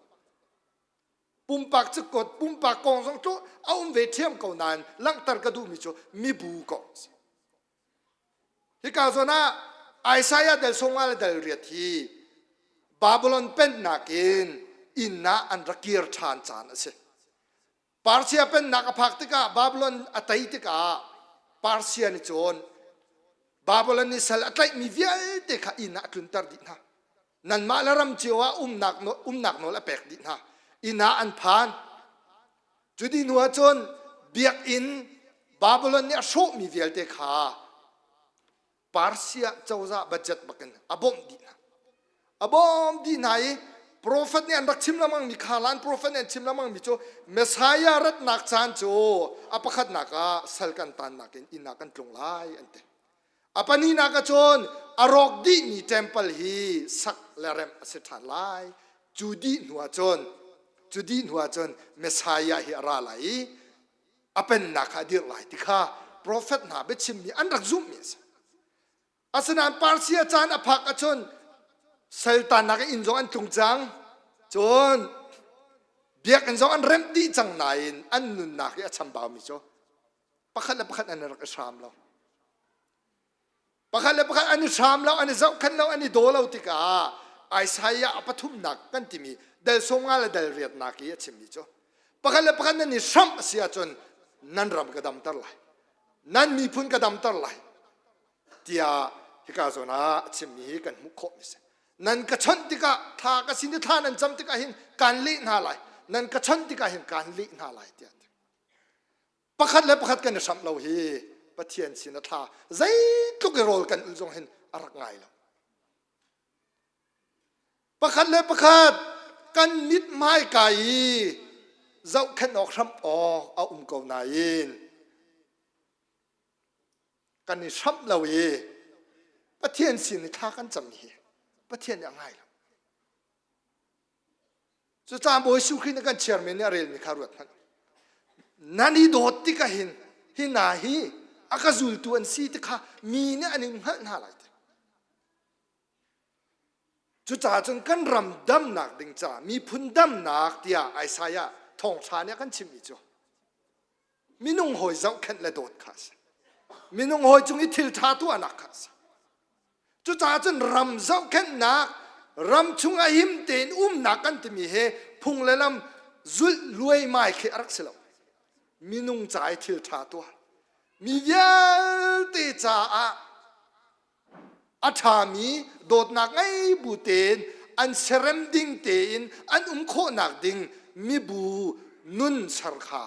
Pumpak cukot pumpak kong zong cu a um ve ṭhiam ko nain langhter ka duhmi cu mibu kong a si. Hika zawn ah Isaiah del songa le del riat hi Babylon pennak in inn ah an rak kir ṭhan caan a si. Persia pennak a phak tikah Babylon a tei tikah Persia nih cun Babylon nih sal a tlaihmi vialte kha inn ah a tlunter dih hna. Nanmah le ram cio ah umnak umnak nawl a pek dih hna. Inn ah an phan. Cu dih hnu ah cun biakinn Babylon nih a hrawhmi vialte kha Persia cozah budget bakin a bawmh dih hna. A bawm dih hna i profet nih an rak chim lengmang mi khalan profet nih an chim lengmang mi cu Messiah ratnak caan cu a pakhatnak ah sal kan tannak in inn ah kan tlung lai an ti. A pahnihnak ah cun a rawk dihmi temple hi sak le remh a si ṭhan lai. Cu dih hnu ah cun cu dih hnu ah cun Messiah hi a ra lai i a pennak kha a dirh lai ti kha profet hna biachimmi an rak zumhmi a si. Asinain Persia caan a phak ahcun saltannak inn zong an tlung cang. Cun biakinn zong an remh dih cang nain an nunnak i a chambaumi cu pakhat le pakhat an rak i hram lo. Pakhat le pakhat an i hram lo, an i zohkhenh lo, an i daw lo tikah Isaiah a pathumnak kan timi del 50 le del riatnak i a chimmi cu pakhat le pakhat nan i hramh a si ahcun nan ram ka damter lai nan miphun ka damter lai tiah hika zawn ah a chimmi hi kan hmuh khawh mi si nan ka chawnh tikah thla ka sin i thla nan cam tikah hin kaan leh hna lai nan ka chawnh tikah hin kaan leh hna lai tiah pakhat le pakhat kan i hramh lo hi Pathian sin a thla zeitluk i rawl kan ul zong hin a rak ngai lo pakhat le pakhat kan mit hmaika i zohkhenh awk hramh awk a um ko nain kan i hramh lo i Pathian sin i thla kan cam hi Pathian nih a ngai lo Cucaah Bawi Jesuh Khrih nih kan chairman nih a relmi kha ruat hmanh. Nan i dawt tikah hin hi hna hi a ka zultu an si ti kha mi nih an in hngalh hna lai ti. Cucaah cun kan ram damnak ding caah miphun damnak tiah Isaiah thawngṭha nih a kan chimmi cu minung hawi zohkhenh le dawt kha a si. Minung hawi cung i thil ṭha tuahnak kha a si. Cucaah cun ram zohkhenhnak, ram chungah him tein umnak kan timi hi phung le lam zulh luaimai khi a rak si lo. Minung ca i thil ṭha tuah. Mi vialte caah a ṭhami dawtnak ngei bu tein an serem ding tein an um khawhnak ding mibu nun ser kha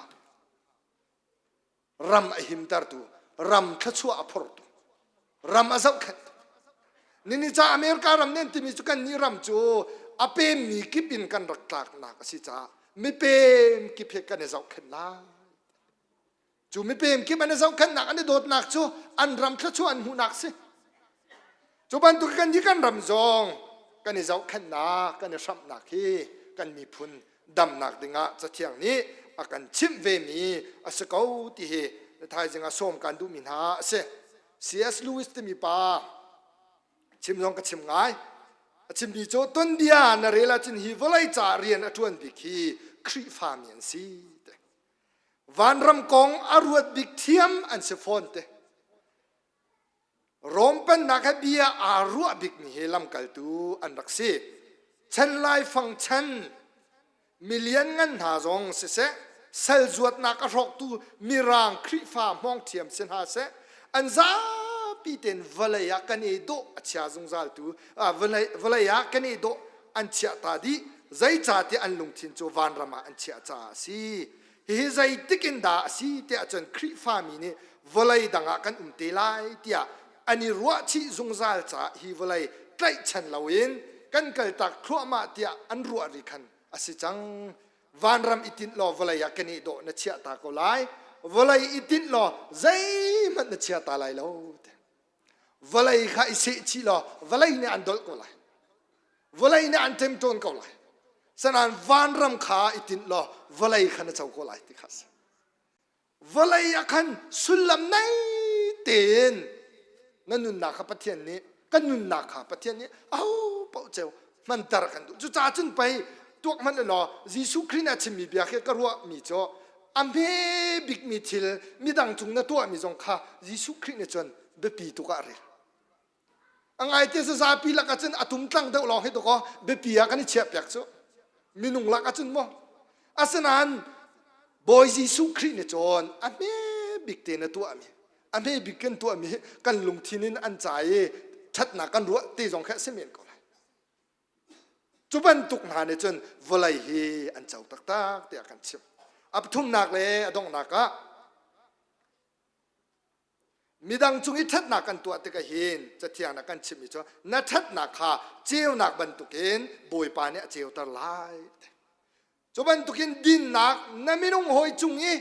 ram a himtertu ram thluachuah a phortu ram a zohkhenhtu. Nini ca America ram nen timi cu kan nih ram cu a pemmi kip in kan rak tlaknak a si caah mipem kip he kan i zohkhenh lai. Cu mipem kip an i zohkhenhnak an i dawtnak cu an ram thluachuah an hmuhnak si. Cu bantuk kan nih kan ram zong kan i zohkhenhnak, kan i hramhnak hi kan miphun damnak dingah Cathiang nih a kan chimh vemi a si ko ti hi thaizing ah sawm kan duhmi hna a si. C.S. Lewis timi pa chim zong ka chim ngai. A chimmi cu tuanbia na rel ahcun hi vawlei ca rian a ṭuan bik hi Khrihfami an si. Vanram kong a ruat bik thiam an si fawn te. Rom pennak he bia aa ruah bikmi hi lamkaltu an rak si. Chan laifang chan milian ngan hna zong siseh, sal zuatnak a hrawktu Mirang Khrihfa hmawngthiam si hna seh, an zapi tein vawlei ah kan i dawh a chia zungzaltu vawlei ah kan i dawh an chiah ta dih zeicahtiah an lungthin cu vanram ah an chiah caah a si. Hihi zeitik in dah a si tiah cun Khrihfami nih vawlei dang ah kan um te lai tiah an i ruahchih zungzal caah hi vawlei tlaihchan loin kan kaltak thluahmah tiah an ruah ri khan a si cang. Vanram i tinh law vawlei ah kan i dawh na chiah ta ko lai. Vawlei i tinh law zeihmanh na chia ta lai lo. Vawlei kha i seh chih law vawlei nih an dolh ko lai. Vawlei nih an ṭemṭawn ko lai. Sanain vanram kha i tinh law vawlei kha na co ko lai ti kha a si. Vawlei ah khan sullam nei tein na nunnak kha Pathian nih kan nunnak kha Pathian nih aho paoh ceu hmanter kan duh. Cucaah cun pei tuak hmanh law Jesuh Khrih nih a chimmi bia khi ka ruahmi cu a hme bikmi thil midang cung na tuahmi zong kha Jesuh Khrih nih cun biapi tuk ah a rel. A ngaite zapi lak ah cun a tumtlang deuh lawng hi dawkaw biapi ah kan i chiahpiak cu. Minung lak ah cun maw. Asinain Bawi Jesuh Khrih nih cun a hme bik te na tuahmi a hme bik kan tuahmi hi kan lungthin in an ca i ṭhatnak kan ruah te zong khi a si men ko lai. Cu bantuk hna nih cun vawlei hi an co taktak tiah kan chim. A pathumnak le a donghnak ah midang cung i ṭhatnak kan tuah tikah hin cathiang ah kan chimmi cu na ṭhatnak kha ceunak bantukin Bawipa nih a ceuter lai. Cu bantukin dinnak na minung hawi cung i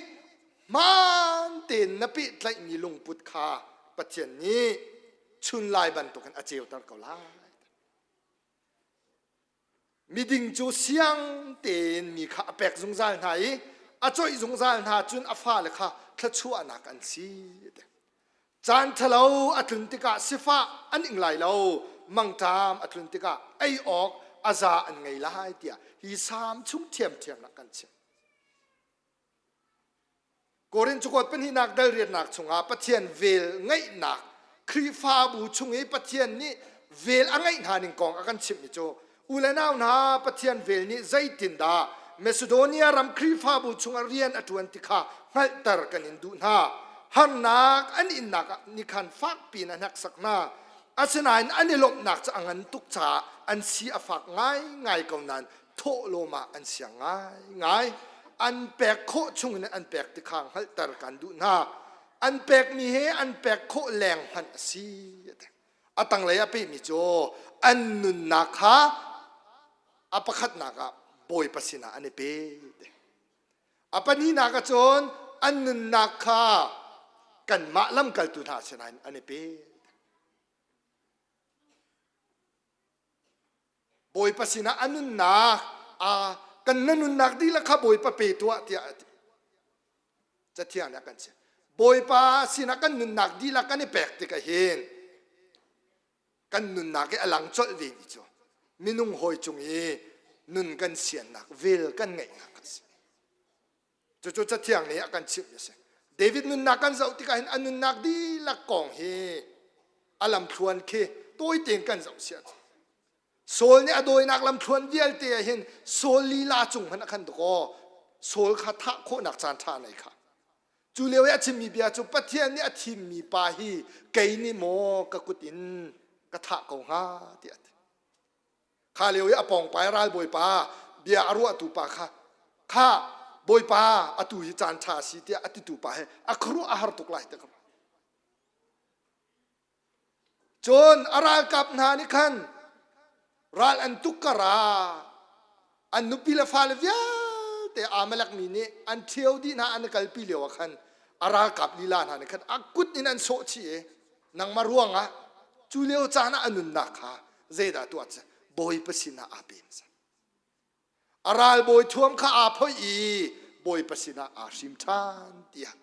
hmaan tein na pehtlaihmi lungput kha Pathian nih chunlai bantukin a ceuter ko lai. Miding cu siang tein mi kha a pek zungzal hna i a coih zungzal hna cun a fale kha thluachuahnak an si. Caan ṭhalo a tlun tikah sifah an ing lai lo, mangṭam a tlun tikah ei awk a za an ngei lai tiah hi salm chung ṭhiamṭhiam ah kan chim. Korin cakuat pahnihnak dal riatnak chungah Pathian vel ngeihnak Khrihfabu chung i Pathian nih vel a ngeih hna ning kong a kan chimhmi cu u le nau hna Pathian vel nih zeitindah Macedonia ram Khrihfabu chungah rian a ṭuan ti kha hngalhter kan in duh hna. Harnak an innak ah nih khan fakpi in a hneksak hna. Asinain an i lawmhnak cu a ngan tuk caah an si a fak ngaingai ko nain thawhlawm ah an siang ngaingai. An pek khawh chungin an pek ti kha hngalhter kan duh hna. An pekmi he an pek khawh leng hmanh a si. A tanglei ah pehmi cu an nunnak kha a pakhatnak ah Bawipa sinah an i pe. A pahnihnak ah cun an nunnak kha kanmah lamkaltu hna sinah an i pe. Bawipa sinah a nunnak a kan na nunnak dihlak kha Bawipa pe tuah tiah a ti. Cathiang nih a kan chimh. Bawipa sinah kan nunnak dihlak kan i pek tikah hin kan nunnak i a lang colh ve mi cu minung hawi cung i nun kan siannak vel kan ngeihnak a si. Cucu Cathiang nih a kan chimh a si. David nunnak kan zoh tikah hin a nunnak dihlak kong hi a lamthluan khi tawi tein kan zoh siah Saul nih a dawinak lamthluan vialte ah hin Saul lila cung hmanh a khan dakaw Saul kha thah khawhnak caan ṭha nei kha. Cu lio i a chimmi bia cu Pathian nih a thimmi pa hi kei nih maw ka kut in ka thah ko hnga tiah a ti. Kha lio i a pawngpai ralbawipa bia a ruahtu pa kha kha bawipa atu hi caan ṭha a si tiah a titu pa he a khuaruah a har tuk lai ti ka ruah. Cun a ralkap hna nih khan ral an tuk kar ah an nupi le fale vialte Amalek mi nih an ṭhio dih hna an i kalpi lio ah khan a ralkap lila hna nih khan a kut in an sawh chih i nangmah ruangah cu lio caan ah a nunnak kha zeidah tuah cu Bawipa sinah aa pe hmasa. A ralbawi thuam kha aa phoih i Bawipa sinah aa hrim ṭhan tiah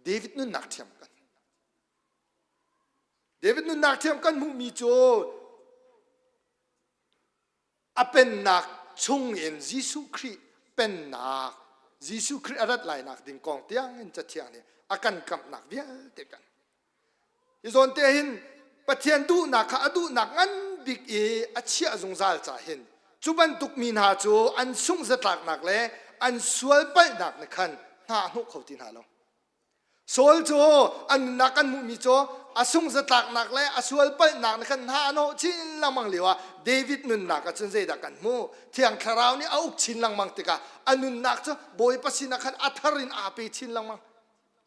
David nunnak ṭhiam kan. David nunnak ṭhiam kan hmuhmi cu a pennak chungin Jesuh Khrih pennak Jesuh Khrih a rat lainak ding kong tiangin Cathiang nih a kan kamhnak vialte kan. Hi zawn te hin Pathian duhnak kha a duhnak ngan bik i a chiah zungzal ca hin cu bantuk mi hna cu an sungh zatlaknak le an sual palhnak nih khan hna a hnawh kho ti hna lo. Saul cu a nunnak kan hmuhmi cu a sung zatlaknak le a sual palhnak nih khan hna a hnawh chin lengmang lio ah David nunnak ah cun zeidah kan hmuh? Thiang Thlarau nih a uk chin lengmang tikah a nunnak cu Bawipa sinah khan a thar in aa pe chin lengmang.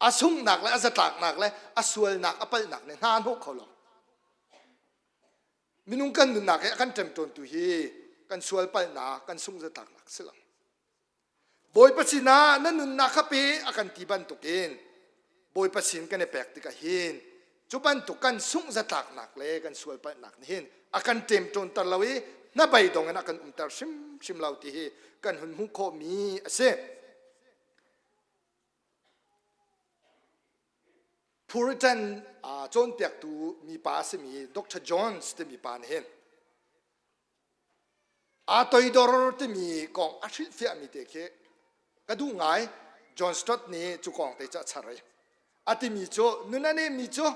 A sunghnak le a zatlaknak le a sualnak a palhnak nih hna a hnawh kho lo. Minung kan nunnak hi a kan ṭemṭawntu hi kan sual palhnak, kan sungh zatlaknak si lo. Bawipa sinah na nunnak kha pe a kan ti bantukin Bawipa sin kan i pek tikah hin cu bantuk kan sungh zatlaknak le kan sual palhnak nih hin a kan ṭemṭawnter lo i hnabeidong in a kan umter hrimhrim lo ti hi kan hun hmuh khawhmi a si. Puritan cawnpiaktu mipa a simi Dr. Jones timi pa nih hin Aa toidor timi kong a hrilhfiahmi te khi ka duh ngai. John Stott nih cu kong te cu a char i a timi cu nun a nemmi cu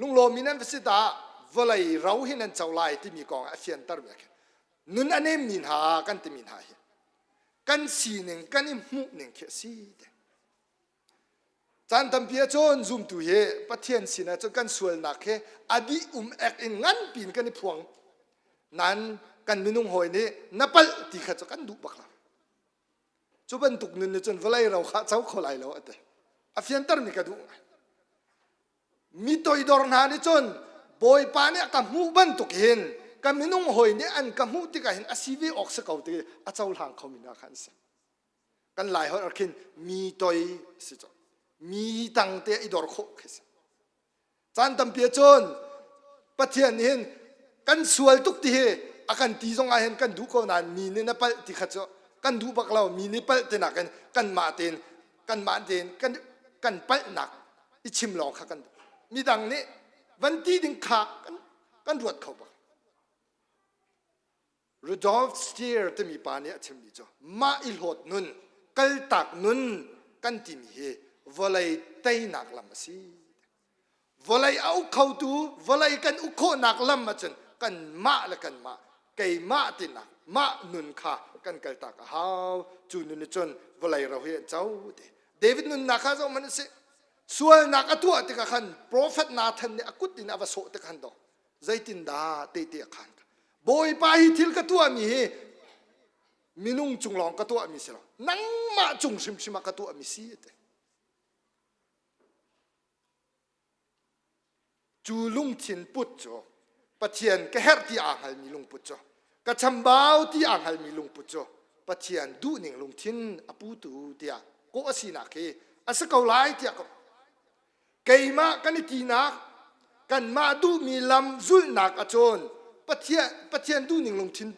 lunglawmmi nan va si dah vawlei ro hi nan co lai timi kong a fiantermi a khi. Nun a nemmi hna kan timi hna hi kan sining kan i hmuhning khi a si te. Caan tampi ahcun zumtu hi Pathian sinah cun kan sualnak hi a dih um ek in nganpi in kan i phuang. Nain kan minung hawi nih na palh ti kha cu kan duh bak lo. Cu bantuk nun nih cun vawlei ro kha co kho lai lo a ti. A fiantermi ka duh ngai. Mi toidor hna nih cun Bawipa nih a ka hmuh bantuk hin ka minung hawi nih an ka hmuh tikah hin a si ve awk si ko ti a cohlang khomi hna kha an si. Kan lai holh ah khin mi toi si cu mi tang te i dor khawh khi si. Caan tampi ahcun Pathian nih hin kan sual tuk ti hi a kan ti zong ah hin kan duh ko nain mi nih na palh ti kha cu kan duh bak lo mi nih palh ti nakin kanmah tein kanmah tein kan kan palhnak i chim lawng kha kan duh. Midang nih van ti ding kha kan kan ruat kho bak. Rudolf Steer timi pa nih a chimmi cu mah i hlawt nun, kaltak nun kan timi hi vawlei teinak lam a si. Vawlei a uk khotu, vawlei kan uk khawhnak lam ahcun kanmah le kanmah, keimah tinak, mah nun kha kan kaltak a hau. Cu nun nih cun vawlei ro hi an co ti. David nunnak kha zoh hmanh u sih. Sualnak a tuah tikah khan profet Nathan nih a kut in a va sawh tikah khan dawh zeitindah tehte a khan Bawipa hi thil ka tuahmi hi minung cung lawng ka tuahmi si lo nangmah cung hrimhrim ah ka tuahmi si te cu lungthin put cu Pathian ka herh ti aa hngalmi lungput cu ka chambau ti aa hngalmi lungput cu Pathian duhning lungthin a putu tiah kawh a sinak hi a si ko lai tiah ka Keimah kan i tinak, kanmah duhmi lam zulhnak ahcun Pathian, Pathian duhning lungthin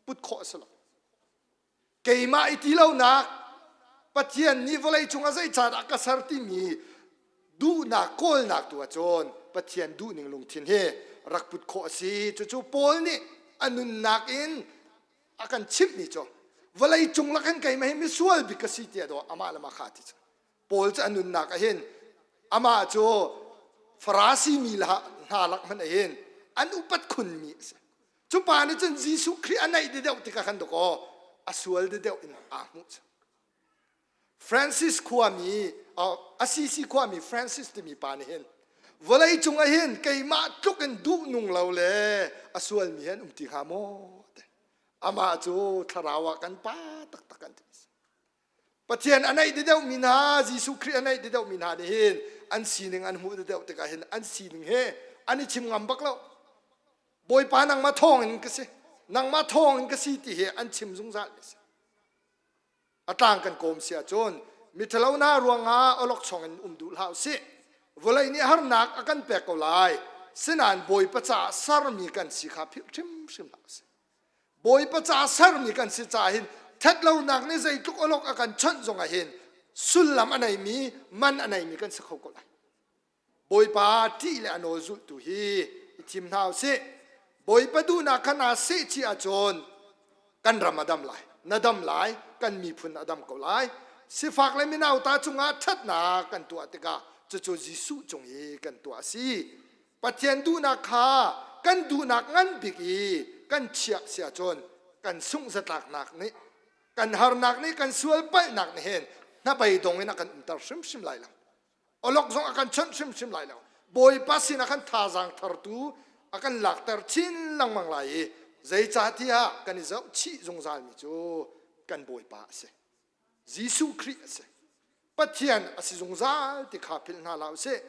put khawh a si lo. Keimah i ti lonak, Pathian nih vawlei cungah zeicahdah ka ser timi duhnak kawlnak tu ahcun Pathian duhning lungthin hi rak put khawh a si. Cucu Paul nih a nunnak in a kan chimhmi cu vawlei cung lakin keimah hi misual bik ka si tiah dawh amah le mah kha a ti cu. Paul cu a nunnak ah hin amah cu Farasi mi hna lak hmanh ah hin an upat khunmi a si. Cu pa nih cun Jesuh Khrih a naih deuh tikah khan dawkaw a sual deuh in aa hmuh. Francis khuami Assisi khuami Francis timi pa nih hin vawlei cung ah hin keimah tluk in duh nung lo le a sualmi hi an um ti hnga maw? Amah cu thlarau ah kan pa taktak kan ti. Pathian a naih deuhmi hna, Jesuh Khrih a naih deuhmi hna nih hin an sining an hmuh deuh tikah hin an sining he An i chim ngam bak lo. Bawipa nangmah thawng in ka si. Nangmah thawng in ka si ti hi an chim zungzal mi si. A tlang kan kawm si ahcun miṭhalo hna ruangah awlokchong in um duh hlah usih. Vawlei nih harnak a kan pek ko lai. Sinain Bawipa caah sermi kan si kha philh hrimhrim hlah usih. Bawipa caah sermi kan si caah hin ṭhatlonak nih zeitluk awlok a kan chawnh zongah hin sullam a neimi, man a neimi kan si kho ko lai. Bawipa ṭih le a nawl zulhtu hi i thim hna usih. Bawipa duhnak kha naa seh chih ahcun kan ram a dam lai, na dam lai, kan miphun a dam ko lai. Sifak le minauta cungah ṭhatnak kan tuah tikah cucu Jesuh cung i kan tuah a si. Pathian duhnak kha kan duhnak ngan bik i kan chiah si ahcun kan sungh zatlaknak nih kan harnak nih kan sual palhnak nih hin hnabeidong in a kan umter hrimhrim lai lo. Olok zong a kan chawnh hrimhrim lai lo. Bawipa sinah khan thazaang thartu a kan lakter chin lengmang lai i zeicahtiah kan i zohchih zungzalmi cu kan Bawipa a si. Jesuh Khrih a si. Pathian a si zungzal ti kha philh hna hlah usih.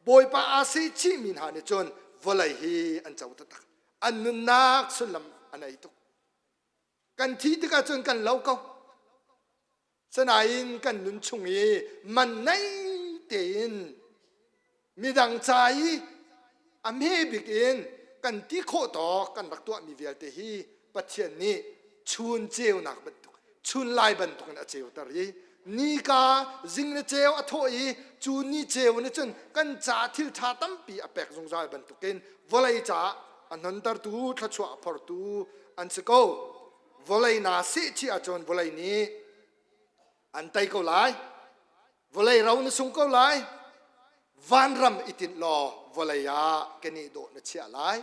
Bawipa aa sehchihmi hna nih cun vawlei hi an co taktak. An nunnak sullam an ei tuk. Kan thih tikah cun kan lo ko. Sinain kan nun chung i man nei tein midang ca i a hme bik in kan ti khawh tawk kan rak tuahmi vialte hi Pathian nih chun ceunak bantuk chun lai bantuk in a ceuter i nika zing le ceu a thawh i cu ni ceu nih cun kan ca thil ṭha tampi a pek zungzal bantukin vawlei caah a hnontertu thluachuah a phortu an si ko. Vawlei naa sehchih ahcun vawlei nih an tei ko lai. Vawlei ro na sung ko lai. Vanram i tinh law vawlei ah keneh dawh na chiah lai.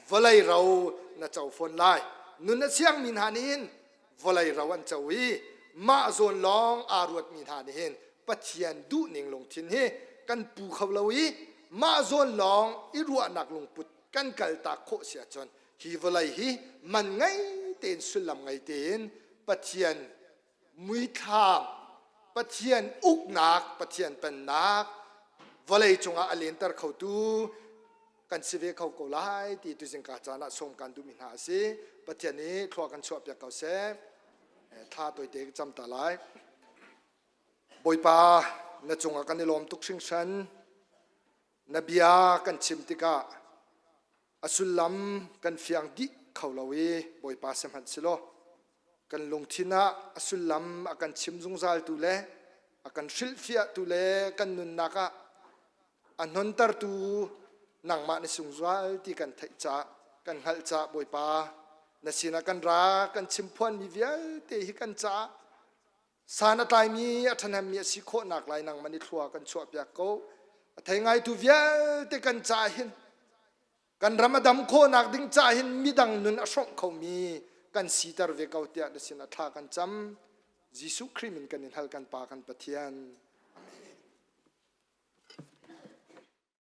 Vawlei ro na co fawn lai. Nun a siangmi hna nih hin vawlei ro an co i mah zawn lawng aa ruatmi hna nih hin Pathian duhning lungthin hi kan pu kho lo i mah zawn lawng i ruahnak lungput kan kaltak khawh si ahcun hi vawlei hi man ngei tein sullam ngei tein Pathian muithlam Pathian uknak Pathian pennak vawlei cungah a lenter khotu kan si ve kho ko lai ti tuzingka caan ah sawm kan duhmi hna a si. Pathian nih thlua kan chuah piak ko seh. Thla tawite cam ta lai. Bawipa na cungah kan i lawm tuk hringhran. Na bia kan chim tikah a sullam kan fiang dih kho lo i Bawipa sihmanhsehlaw kan lungthin ah a sullam a kan chim zungzaltu le a kan hrilhfiahtu le kan nunnak ah a hnontertu nangmah na sungzal ti kan theih caah kan hngalh caah Bawipa na sinah kan ra kan chimphuanmi vialte hi kan caah San a tlaimi a ṭhahnemmi a si khawhnak lai nangmah nih thlua kan chuahpiak ko. A thei ngaitu vialte kan caah hin kan ram a dam khawhnak ding caah hin midang nun a hrawmh khomi kan siter ve ko tiah na sinah thla kan cam. Jesuh Khrih min kan in hal kan Pa kan Pathian.